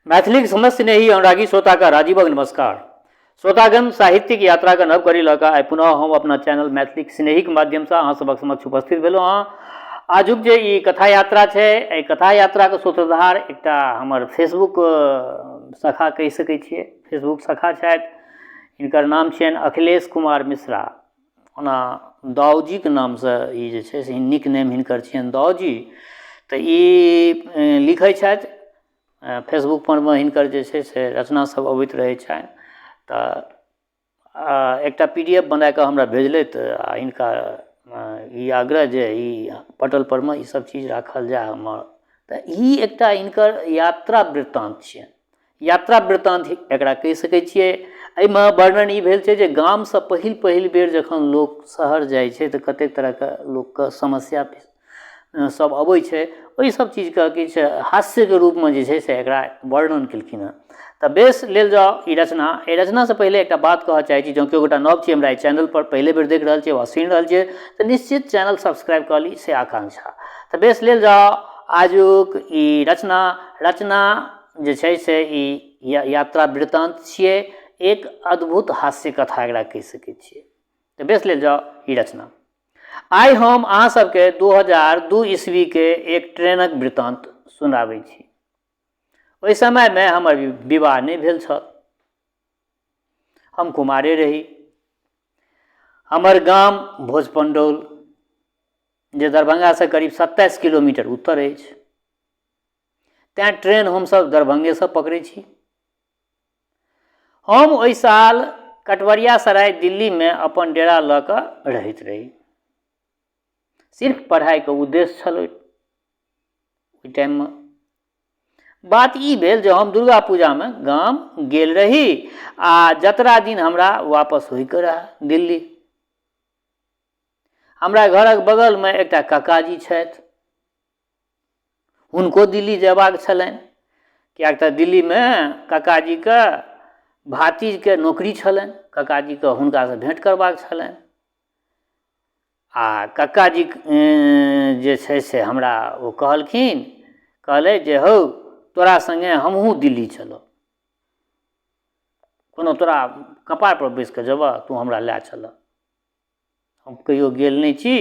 मैथिलीक समस्त स्नेही अनुरागी श्रोताके राजीवक नमस्कार। श्रोतागण, साहित्यिक यात्राके नव कड़ी लऽ कऽ आइ पुनः हम अपना चैनल मैथिलीक स्नेहीक माध्यमसँ अहाँ सभक समक्ष उपस्थित भेलहुँ हँ। आजुक जे ई कथा यात्रा छै, एहि कथा यात्राके सूत्रधार एकटा हमर फेसबुक सखा कहि सकै छियै, फेसबुक सखा छथि। हिनकर नाम छियनि अखिलेश कुमार मिश्रा। ओना दाऊजीके नामसँ ई जे छै से निक नेम हिनकर छियनि दाऊजी। तऽ ई लिखै छथि फेसबुकपर मे हिनकर जे छै से रचना सब अबैत रहै छनि। तऽ एकटा पी डी एफ बनाकऽ हमरा भेजलथि आओर हिनका ई आग्रह जे ई पटलपर मे ई सब चीज राखल जाय हमर। तऽ ई एकटा हिनकर यात्रा वृत्तान्त छियनि, यात्रा वृत्तान्त एकरा कहि सकै छियै। एहिमे वर्णन ई भेल छै जे गामसँ पहिल पहिल बेर जखन लोक शहर जाइ छै तऽ कतेक तरहके लोकके समस्या सब अबै छै, ओहि सब चीजके किछु हास्यके रूपमे जे छै से एकरा वर्णन केलखिन हँ। तऽ बेस लेल जाउ ई रचना। एहि रचनासँ पहिले एकटा बात कहऽ चाहै छी, जँ केओ गोटा नव छी हमरा एहि चैनलपर पहिले बेर देख रहल छियै वा सुनि रहल छियै तऽ निश्चित चैनल सब्सक्राइब कऽ ली, से आकांक्षा। तऽ बेस लेल जाउ आजुक ई रचना। रचना जे छै से ई यात्रा वृत्तान्त छियै, एक अद्भुत हास्य कथा एकरा कहि सकै छियै। तऽ बेस लेल जाउ ई रचना। आइ हम अहाँ सबके 2002 ईस्वीके एक ट्रेनक वृत्तान्त सुनाबै छी। ओहि समयमे हमर विवाह नहि भेल छल, हम कुमारे रही। हमर गाम भोजपण्डौल, जे दरभंगासँ करीब 27 किलोमीटर उत्तर अछि, तेँ ट्रेन हमसभ दरभंगेसँ पकड़ै छी। हम ओहि साल कटवरिया सराय दिल्लीमे अपन डेरा लऽ कऽ रहैत रही। सिर्फ पढ़ाइके उद्देश्य छल ओहि टाइममे। बात ई भेल जे हम दुर्गा पूजामे गाम गेल रही आ जतरा दिन हमरा वापस होइके रहए दिल्ली। हमरा घरक बगलमे एकटा काकाजी छथि, हुनको दिल्ली जयबाक छलनि, किएक तऽ दिल्लीमे काकाजीके भातिजके नौकरी छलनि, काकाजीके हुनकासँ भेँट करबाक छलनि। आ कक्काजी जे छै से हमरा ओ कहलखिन, कहलै जे हौ तोरा सङ्गे हमहूँ दिल्ली चलब, कोनो तोरा कपारपर बैसिकऽ जेबह, तू हमरा लए चलह, हम कहियो गेल नहि छी,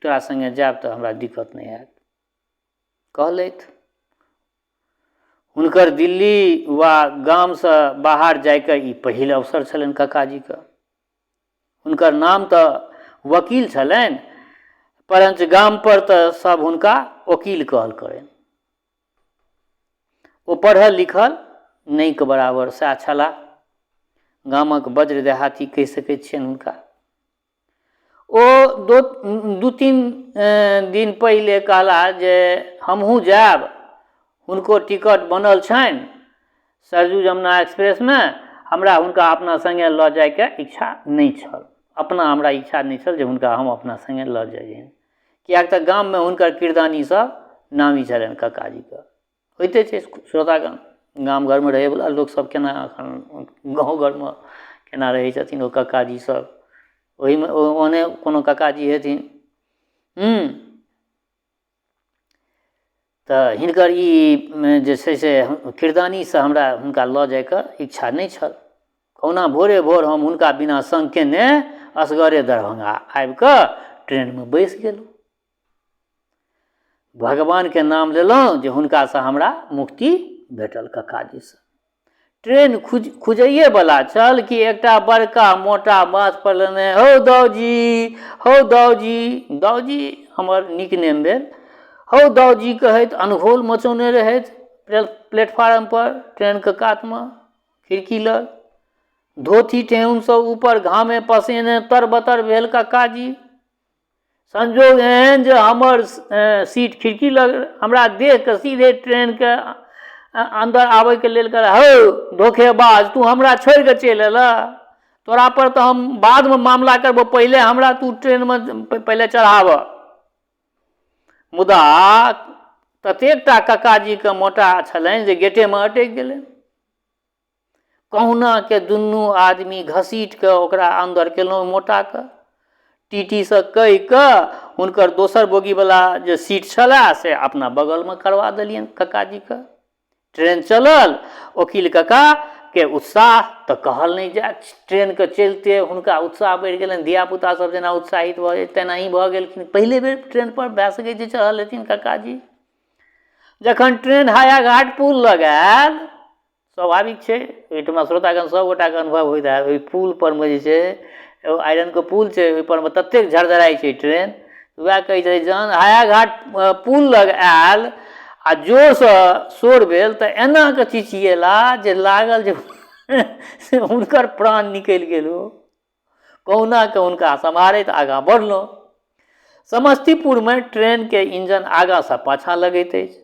तोरा सङ्गे जायब तऽ हमरा दिक्कत नहि हैत। कहलथि। हुनकर दिल्ली वा गामसँ बाहर जाइके ई पहिल अवसर छलनि ककाजीके। हुनकर नाम तऽ वकील छलनि, परञ्च गामपर तऽ सब हुनका ओकील कहल करनि। ओ पढ़ल लिखल नहिके बराबर सएह छलाह। गामक वज्र देहाती कहि सकै छियनि हुनका। ओ दू तीन दिन पहिले कहला जे हमहूँ जायब, हुनको टिकट बनल छनि सरजू जमुना एक्सप्रेसमे, हमरा हुनका अपना सङ्गे लऽ जाइके इच्छा नहि छल, अपना हमरा इच्छा नहि छल जे हुनका हम अपना सङ्गे लऽ जइयनि, किएक तऽ गाममे हुनकर किरदानी सब नामी छलनि ककाजीके। होइते छै श्रोतागण, गाम घरमे रहैवला लोकसब केना एखन गाँव घरमे केना रहै छथिन ओ ककाजी सब, ओहिमे ओहने कोनो ककाजी हेथिन। तऽ हिनकर ई जे छै से किरदानीसँ हमरा हुनका लऽ जाइके इच्छा नहि छल। कहुना भोरे भोर हम हुनका बिना सङ्ग केने असगरे दरभंगा आबिकऽ ट्रेनमे बैसि गेलहुँ। भगवानके नाम लेलहुँ जे हुनकासँ हमरा मुक्ति भेटल ककाजीसँ। ट्रेन खुजैएवला छल कि एकटा बड़का मोटा माथपर लेने हौ दाउजी, हौ दाउजी, दाउजी हमर निक नेम भेल, हौ दाउजी कहैत अनघोल मचौने रहथि प्लेटफार्मपर ट्रेनके कातमे खिड़की लग। धोती ठेहुनसँ ऊपर घामे पसेने तर बतर भेल कक्काजी। संजोग एहन जे हमर सीट खिड़की लग, हमरा देखिकऽ सीधे ट्रेनके अन्दर आबैके लेल कहै, हौ धोखेबाज, तू हमरा छोड़िकऽ चलि अयलह, तोरा पर तऽ हम बादमे मामला करबौ, पहिले हमरा तू ट्रेनमे पहिले चढ़ाबऽ। मुदा ततेक टा ककाजीके मोटा छलनि जे गेटेमे अटकि गेलनि। कहुनाके दुनू आदमी घसीट कऽ ओकरा अन्दर केलहुँ मोटाके। टी टी सँ कहि कऽ हुनकर दोसर बोगीवला जे सीट छलए से अपना बगलमे करबा देलियनि ककाजीके। ट्रेन चलल, ओकील काकाके उत्साह तऽ कहल नहि जाय। ट्रेनके चलिते हुनका उत्साह बढ़ि गेलनि। धियापुता सब जेना उत्साहित भऽ जाइ तेनाही भऽ गेलखिन। पहिले बेर ट्रेनपर भए सकै छै चढ़ल हेथिन काकाजी। जखन ट्रेन हायाघाट पुल लग आयल, स्वाभाविक छै ओहिठमा श्रोतागण सब गोटाके अनुभव होइत हैत, ओहि पुलपर मे जे छै एगो आयरनके पुल छै, ओहिपर मे ततेक झरझराइ छै ट्रेन। वएह कहै छै जहन हायाघाट पुल लग आयल आ जोरसँ शोर भेल तऽ एना कऽ चिचियेला जे लागल जे से हुनकर प्राण निकलि गेल हो। कहुना कऽ हुनका सम्हारैत आगाँ बढ़लहुँ। समस्तीपुरमे ट्रेनके इंजन आगाँसँ पाछाँ लगैत अछि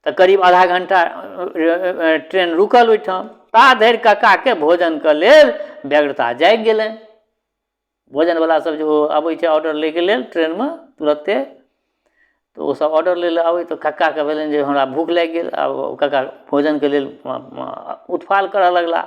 तऽ करीब आधा घण्टा ट्रेन रुकल ओहिठाम। ता धरि कक्काके भोजनके लेल व्यग्रता जागि गेलनि। भोजनवला सब जे ओ अबै छै ऑर्डर लैके लेल ट्रेनमे तुरन्ते, तऽ ओ सब ऑर्डर लै लए अबै तऽ कक्काके भेलनि जे हमरा भूख लागि गेल। आब ओ कक्का भोजनके लेल उत्फाल करऽ लगला।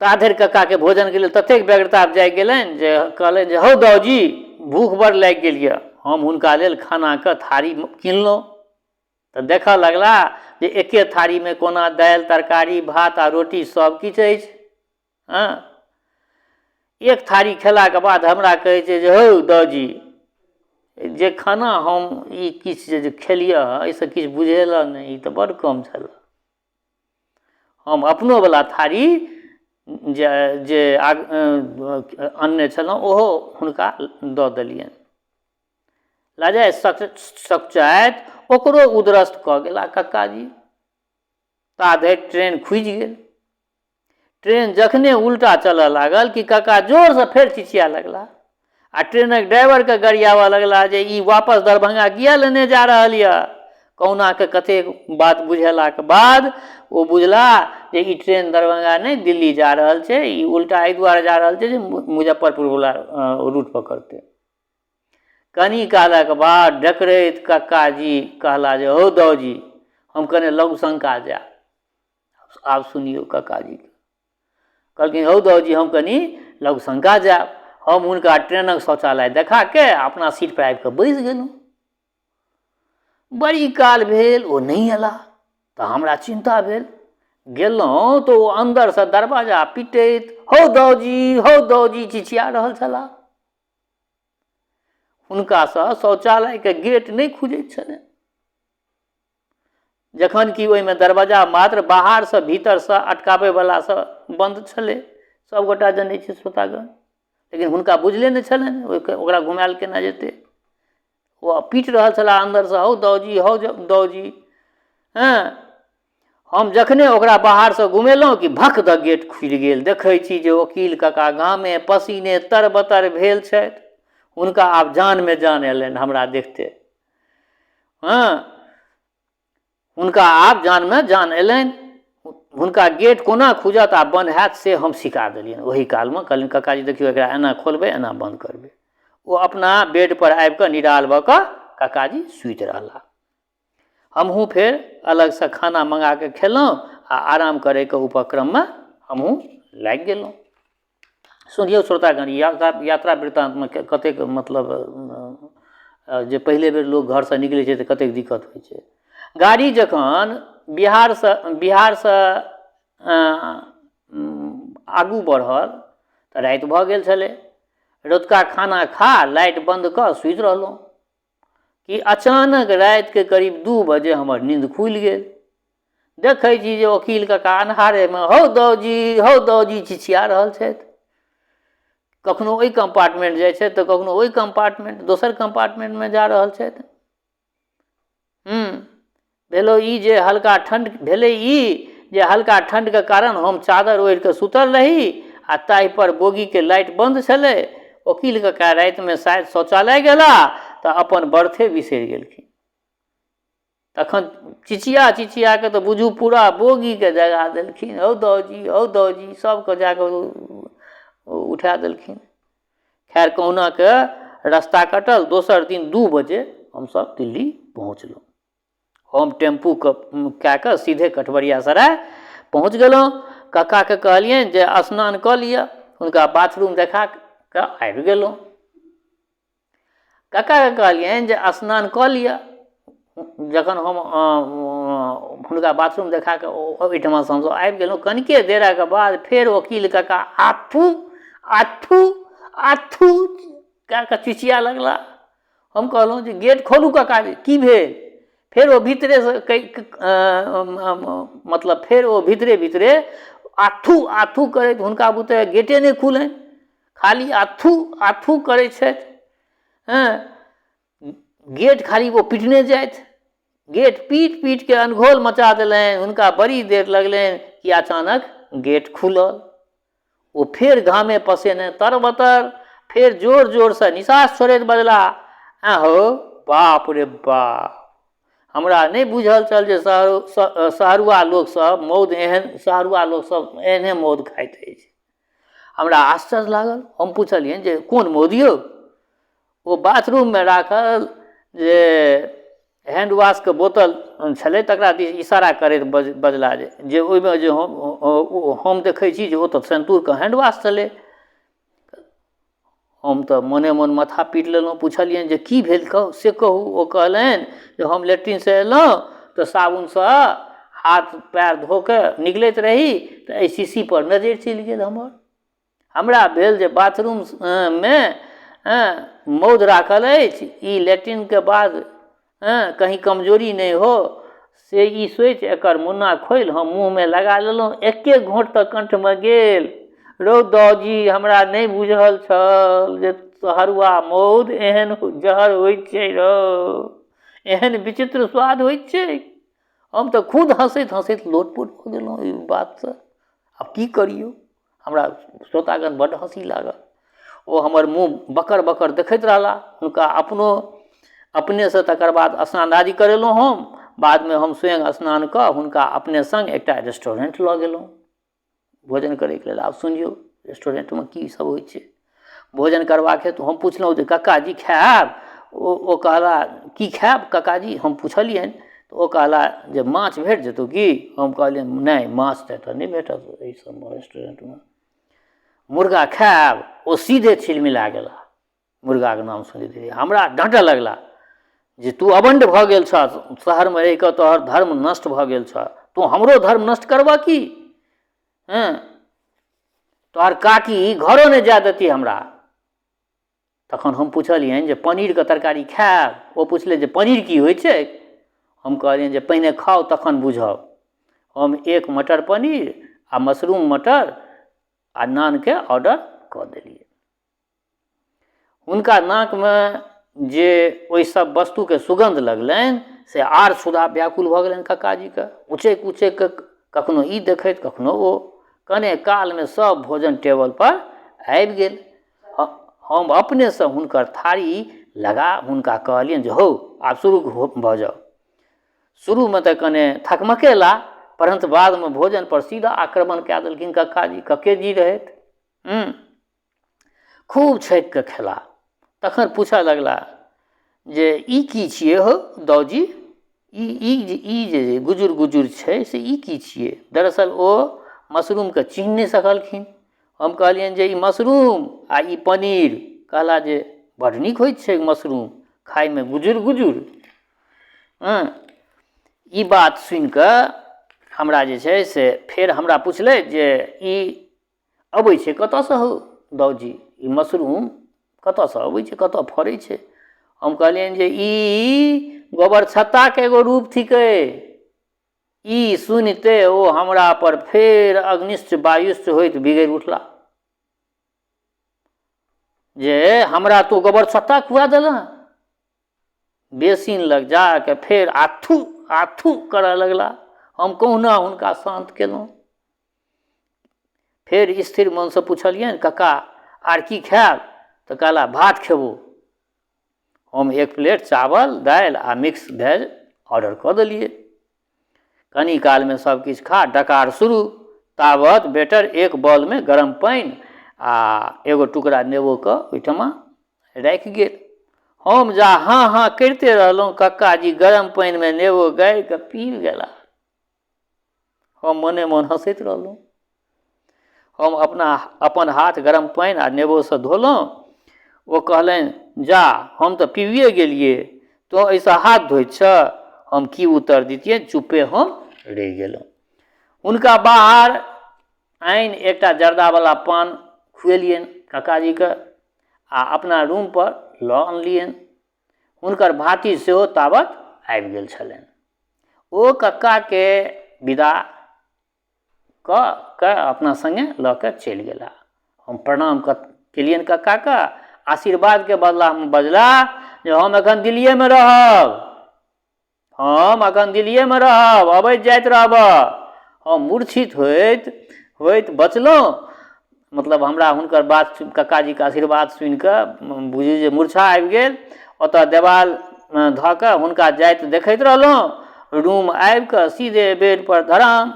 ता धरि कक्काके भोजनके लेल ततेक व्यग्रता जागि गेलनि जे कहलनि जे हौ दाउजी, भूख बड़ लागि गेल यऽ। हम हुनका लेल खानाके थारी किनलहुँ तऽ देखऽ लगला जे एके थारीमे कोना दालि, तरकारी, भात आ रोटी सब किछु अछि। हँ, एक थारी खेलाके बाद हमरा कहै छै जे हौ दाउजी, जे खाना हम ई किछु जे खेलिअ हँ एहिसँ किछु बुझेलऽ नहि, ई तऽ बड़ कम छलऽ। हम अपनोवला थारी जे जे अनने छलहुँ ओहो हुनका दऽ देलियनि। लजाइत सकुचाइत ओकरो उदरस्त कऽ गेला कक्काजी। ता धरि ट्रेन खुजि गेल। ट्रेन जखने उल्टा चलऽ लागल कि कक्का जोरसँ फेर चिचिया लगला आ ट्रेनक ड्राइवरके गरियाबऽ लगला जे ई वापस दरभंगा किया लेने जा रहल यऽ। कहुनाके कतेक बात बुझेलाके बाद ओ बुझला जे ई ट्रेन दरभंगा नहि दिल्ली जा रहल छै, ई उल्टा एहि दुआरे जा रहल छै जे मुजफ्फरपुरवला रूट पकड़तै। कनी कालक बाद डकरैत कक्काजी कहला जे हौ दाउजी, हम कने लघुशंका जायब। आब सुनियौ कक्काजीके। कहलखिन हौ दाउजी, हम कनी लघुशंका जायब। हम हुनका ट्रेनक शौचालय देखाके अपना सीटपर आबिकऽ बैसि गेलहुँ। बड़ी काल भेल ओ नहि अयला तऽ हमरा चिन्ता भेल। गेलहुँ तऽ ओ अन्दरसँ दरवाजा पिटैत हौ दाउजी, हौ दाउजी चिचिया रहल छलाह। हुनकासँ शौचालयके गेट नहि खुजैत छलनि, जखन कि ओहिमे दरवाजा मात्र बाहरसँ भीतरसँ अटकाबैवलासँ बन्द छलै। सभगोटा जनै छै श्रोतागण, लेकिन हुनका बुझले नहि छलनि ओहिके ओकरा घुमायल केना जेतै। ओ पीट रहल छलाह अन्दरसँ हौ दाउजी, हौ दाउजी। हँ, हम जखने ओकरा बाहरसँ घुमेलहुँ कि भक दऽ गेट खुलि गेल। देखै छी जे वकील काका घामे पसीने तरबतर भेल छथि। हुनका आब जानमे जान अयलनि हमरा देखते। हँ, हुनका आब जानमे जान अयलनि। हुनका गेट कोना खुजत आ बन्द हैत से हम सिखा देलियनि ओही कालमे। कहलियनि काकाजी देखियौ एकरा एना खोलबै, एना बन्द करबै। ओ अपना बेडपर आबिकऽ निराल भऽ कऽ काकाजी सुति रहला। हमहूँ फेर अलगसँ खाना मँगाकऽ खेलहुँ आ आराम करैके उपक्रममे हमहूँ लागि गेलहुँ। सुनियौ श्रोतागण, यात्रा वृत्तान्तमे कतेक मतलब जे पहिले बेर लोक घरसँ निकलै छै तऽ कतेक दिक्कत होइ छै। गाड़ी जखन बिहारसँ आगू बढ़ल तऽ राति भऽ गेल छलै। रतुका खाना खा लाइट बन्द कऽ सुति रहलहुँ कि अचानक रातिके करीब 2 बजे हमर नींद खुलि गेल। देखै छी जे वकील काका अन्हारेमे हौ दाउजी, हौ दाउजी चिचिया रहल छथि। कखनो ओहि कम्पार्टमेन्ट जाइ छथि तऽ कखनो ओहि कम्पार्टमेन्ट, दोसर कम्पार्टमेन्टमे जा रहल छथि। भेलो ई जे हल्का ठण्ड भेलै, ई जे हल्का ठण्डके कारण हम चादर ओढ़िकऽ सुतल रही आ ताहिपर बोगीके लाइट बन्द छलै। वकील काका रातिमे शायद शौचालय गेला तऽ अपन बर्थे बिसरि गेलखिन। तखन चिचिया चिचियाके तऽ बुझू पूरा बोगीके जगा देलखिन, हौ दाउजी, हौ दाउजी, सबके जाकऽ उठा देलखिन। खैर कहुनाके रस्ता कटल। दोसर दिन 2 बजे हमसब दिल्ली पहुँचलहुँ। हम टेम्पूके कए कऽ सीधे कटबरिया सराय पहुँच गेलहुँ। कक्काके कहलियनि जे स्नान कऽ लिअ, हुनका बाथरूम देखा कऽ आबि गेलहुँ। कक्काके कहलियनि जे स्नान कऽ लिअ, जखन हम हुनका बाथरूम देखा कऽ ओहिठमासँ हमसभ आबि गेलहुँ। कनिके देरके बाद फेर वकील काका आथू आथू आथू कए कऽ चिचिया लगला। हम कहलहुँ जे गेट खोलू काका, की भेल? फेर ओ भीतरेसँ मतलब फेर ओ भीतरे भीतरे आथू आथू करैत, हुनका बुते गेटे नहि खुलनि, खाली आथू आथू करै छथि। हँ, गेट खाली ओ पिटने जाथि, गेट पीट पीटके अनघोल मचा देलनि। हुनका बड़ी देर लगलनि कि अचानक गेट खुलल। ओ फेर घामे पसेने तरबतर फेर जोर जोरसँ निसास छोड़ैत बजला, आहो बाप रे बाप, हमरा नहि बुझल छल जे शहरुआ लोकसभ मौध एहन, शहरुआ लोकसभ एहने मौध खाइत अछि। हमरा आश्चर्य लागल। हम पुछलियनि जे कोन मौध यौ? ओ बाथरूममे राखल जे हैण्ड वाशके बोतल छलै तकरा दिस इशारा करैत बजला जे ओहिमे जे हम देखै छी जे ओ तऽ सन्तूरके हैण्ड वाश छलै। हम तऽ मोने मोन माथा पीट लेलहुँ। पुछलियनि जे की भेल कहू से कहू। ओ कहलनि जे हम लैट्रिनसँ अयलहुँ तऽ साबुनसँ हाथ पएर धो कऽ निकलैत रही तऽ एहि शीशीपर नजरि चलि गेल हमर। हमरा भेल जे बाथरूममे मौध राखल अछि, ई लैट्रिनके बाद कहीँ कमजोरी नहि हो से ई सोचि एकर मुन्ना खोलि हम मुँहमे लगा लेलहुँ। एके घोँट तऽ कण्ठमे गेल। रौ दौजी, हमरा नहि बुझल छल जे शहरुआ मौध एहन जहर होइत छै रौ, एहन विचित्र स्वाद होइत छै। हम तऽ खुद हँसैत हँसैत लोटपोट भऽ गेलहुँ एहि बातसँ। आब की करियौ, हमरा श्रोतागण बड्ड हँसी लागल। ओ हमर मुँह बकर बकर देखैत रहला। हुनका अपनो अपनेसँ तकर बाद स्नान आदि करेलहुँ हम। बादमे हम स्वयं स्नान कऽ हुनका अपने सङ्ग एकटा रेस्टोरेन्ट लऽ गेलहुँ भोजन करैके लेल। आब सुनियौ रेस्टोरेन्टमे की सब होइ छै। भोजन करबाक हेतु हम पुछलहुँ जे कक्का जी खायब? ओ कहला की खायब कक्काजी? हम पुछलियनि तऽ ओ कहला जे माछ भेट जेतौ की? हम कहलियनि नहि, माछ तऽ एतऽ नहि भेटत एहि सबमे रेस्टोरेन्टमे। मुर्गा खायब? ओ सीधे छिलमिला गेला मुर्गाके नाम सुनिते। हमरा डाँटऽ लगला जे तू अबण्ड भऽ गेल छह, शहरमे रहिकऽ तोहर धर्म नष्ट भऽ गेल छह, तू हमरो धर्म नष्ट करबऽ की? हँ, तोहर काकी घरो नहि जाय देती हमरा। तखन हम पुछलियनि जे पनीरके तरकारी खायब? ओ पुछलनि जे पनीर की होइ छै? हम कहलियनि जे पहिने खाउ तखन बुझब। हम एक मटर पनीर आ मशरूम मटर आ नानके ऑर्डर कऽ देलियै। हुनका नाकमे जे ओहि सब वस्तुके सुगन्ध लगलनि से आर क्षुधा व्याकुल भऽ गेलनि कक्काजीके। उचकि उचकि कऽ कखनो ई देखैत कखनो ओ। कने कालमे सब भोजन टेबलपर आबि गेल। हम अपनेसँ हुनकर थारी लगा हुनका कहलियनि जे हौ आब शुरू भऽ जाउ। शुरूमे तऽ कने थकमकेला, परन्तु बादमे भोजनपर सीधा आक्रमण कए देलखिन कक्काजी, कक्केजी रहथि। खूब छकि कऽ खेला। तखन पूछऽ लगला जे ई की छियै हौ दौजी? ई जे गुजुर गुजुर छै से ई की छियै? दरअसल ओ मशरूमके चिन्ह नहि सकलखिन। हम कहलियनि जे ई मशरूम आ ई पनीर। कहला जे बड्ड नीक होइत छै मशरूम खायमे गुजुर गुजुर। हँ, ई बात सुनिकऽ हमरा जे छै से फेर हमरा पुछलथि जे ई अबै छै कतऽसँ हौ बाबूजी? ई मशरूम कतऽसँ अबै छै, कतऽ फड़ै छै? हम कहलियनि जे ई गोबरछत्ताके एगो रूप थिकै। ई सुनिते ओ हमरा पर फेर अग्निश्च वायुश्च होइत बिगड़ि उठला जे हमरा तू गोबरछत्ता खुआ देलह। बेसिन लग जाके फेर आथू आथू करऽ लगला। हम कहुना हुनका शान्त केलहुँ। फेर स्थिर मनसँ पुछलियनि, कक्का आर की खायब? तऽ कहला भात खेबो। हम एक प्लेट चावल दालि आ मिक्स वेज ऑर्डर कऽ देलियै। कनी कालमे सब किछु खा डकार शुरू। तावत वेटर एक बॉलमे गरम पानि आ एगो टुकड़ा नेबोके ओहिठमा राखि गेल। हम जा हाँ हाँ करिते रहलहुँ, कक्काजी गरम पानिमे नेबो गाड़ि कऽ पीब गेला। हम मोने मोन हँसैत रहलहुँ। हम अपना अपन हाथ गरम पानि आ नेबोसँ धोलहुँ। ओ कहलनि, जा हम तऽ पीबिए गेलियै, तोँ एहिसँ हाथ धोइत छह? हम की उत्तर दितियै, चुप्पे हम रहि गेलहुँ। हुनका बाहर आनि एकटा जर्दावला पान खुएलियनि काकाजीके आ अपना रूमपर लऽ अनलियनि। हुनकर भातिज सेहो ताबत आबि गेल छलनि। ओ कक्काके विदा कऽ कऽ अपना सङ्गे लऽ कऽ चलि गेला। हम प्रणाम केलियनि कक्काके, आशीर्वादके बदलामे बजला जे हम एखन दिल्लिएमे रहब, हम एखन दिल्लिएमे रहब, अबैत जाइत रहब। हम मूर्छित होइत होइत बचलहुँ। मतलब हमरा हुनकर बात, कक्काजीके आशीर्वाद सुनिकऽ बुझू जे मूर्छा आबि गेल। ओतऽ देवाल धऽ कऽ हुनका जाइत देखैत रहलहुँ। रूम आबिकऽ सीधे बेडपर धराम।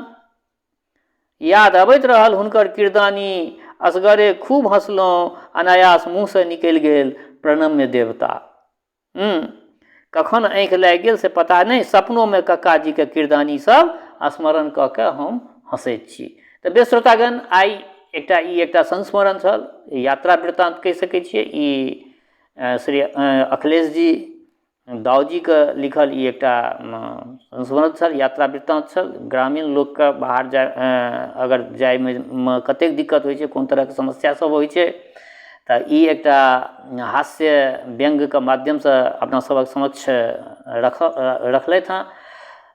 याद अबैत रहल हुनकर किरदानी। असगरे खूब हँसलहुँ। अनायास मुँहसँ निकलि गेल, प्रणम्य देवता। कखन आँखि लागि गेल से पता नहि। सपनोमे कक्काजीके किरदानी सब स्मरण कऽ कऽ हम हँसैत छी। तऽ बेस श्रोतागण, आइ एकटा ई एकटा संस्मरण छल, यात्रा वृत्तान्त कहि सकै छियै। ई श्री अखिलेश जी दाऊजीके लिखल ई एकटा संस्मरण छल, यात्रा वृत्तान्त छल। ग्रामीण लोकके बाहर जाय अगर जाइमे कतेक दिक्कत होइ छै, कोन तरहके समस्या सब होइ छै, तऽ ई एकटा हास्य व्यङ्गके माध्यमसँ अपना सभक समक्ष रखलथि हँ।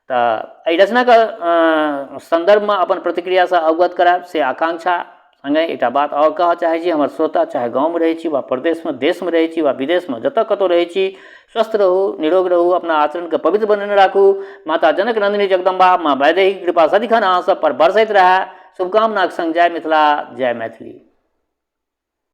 तऽ एहि रचनाके सन्दर्भमे अपन प्रतिक्रियासँ अवगत करायब से आकांक्षा। सङ्गे एकटा बात आओर कहऽ चाहै छी, हमर श्रोता चाहे गाँवमे रहै छी वा परदेशमे, देशमे रहै छी वा विदेशमे, जतऽ कतहु रहै छी, स्वस्थ रहू, निरोग रहू, अपना आचरणके पवित्र बनेने राखू। माता जनक नन्दिनी जगदम्बा माँ वैदेही कृपा सदिखन अहाँ सब पर बरसैत रहए, शुभकामनाक सङ्ग जय मिथिला, जय मैथिली।